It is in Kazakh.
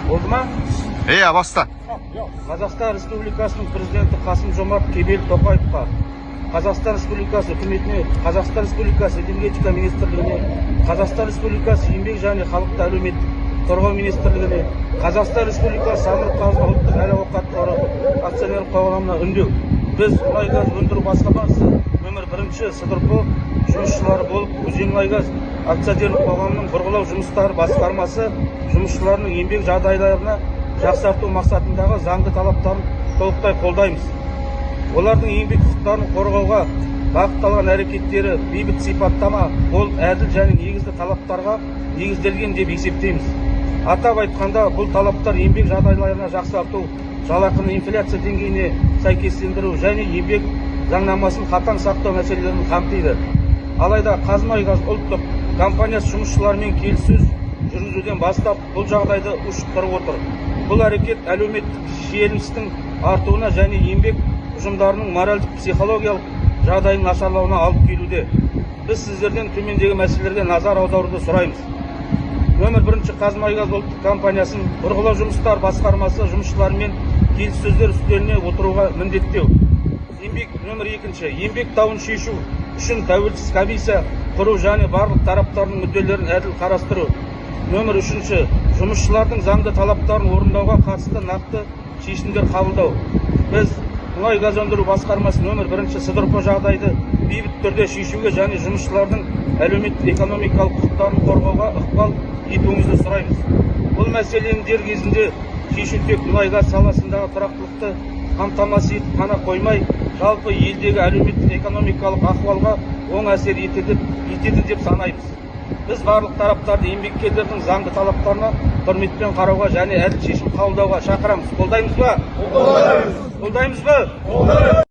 Болды ма? Иә, баста. Қазақстан Республикасының Президенті Қасым Жомарт Кемел Тоқаевқа, Қазақстан Республикасы Үкіметіне, Қазақстан Республикасы Энергетика министрлігіне, Қазақстан Республикасы Еңбек және халықты әлеуметтік қорғау министрлігіне, Қазақстан Республикасы Самұрық Қазына ұлттық әл ауқат қоры акционерлік қоғамына үндеу. Біз, мұнай газ өндіру басқармасы нөмір бірінші СДРП жұмысшылары болып, Өзенмұнайгаз акционерлік қоғамының бұрғылау жұмыстары басқармасы жұмысшыларының еңбек жағдайларына жақсарту мақсатындағы заңды талаптарын толықтай қолдаймыз. Олардың еңбек құқықтарын қорғауға бағытталған әрекеттері бейбіт сипаттама болып, әділ және негізді талаптарға негізделген деп есептейміз. Атап айтқанда, бұл талаптар еңбек жағдайларына жақсарту, жалақыны инфляция деңгейіне сәйкестендіру және еңбек заңнамасын қатаң сақтау мәселелерін қамтиды. Алайда Қазмұнайгаз ұлттық компаниясы жұмысшылармен келіссөз жүргізуден бастап, бұл жағдайды ушықтырып отыр. Бұл әрекет әлеуметтік шиеленістің артуына және еңбек ұжымдарының моральдық психологиялық жағдайының нашарлауына алып келуде. Біз сіздерден төмендегі мәселелерге назар аударуды сұраймыз. Нөмір бірінші Қазмұнайгаз ұлттық компаниясын бұрғылау жұмыстары басқармасы жұмысшыларымен келіссөздер үстеліне отыруға міндеттеу. Еңбек нөмір екінші еңбек дауын шешу үшін тәуелсіз комиссия құру және барлық тараптардың мүдделерін әділ қарастыру. Нөмір үшінші жұмысшылардың заңды талаптарын орындауға қатысты нақты шешімдер қабылдау. Біз мұнай газ өндіру басқармасы нөмір бірінші СДРП жағдайды бейбіт түрде шешуге және жұмысшылардың әлеуметтік экономикалық құқықтарын қорғауға ықпал етуіңізді сұраймыз. Бұл мәселені дер кезінде шешу тек мұнай газ саласындағы тұрақтылықты қамтамасыз етіп қана қоймай, жалпы елдегі әлеуметтік экономикалық ахуалға оң әсер етеді деп санаймыз. Біз барлық тараптарды еңбеккерлердің заңды талаптарына құрметпен қарауға және әділ шешім қабылдауға шақырамыз. Қолдаймыз ба? Қолдаймыз. Қолдаймыз ба?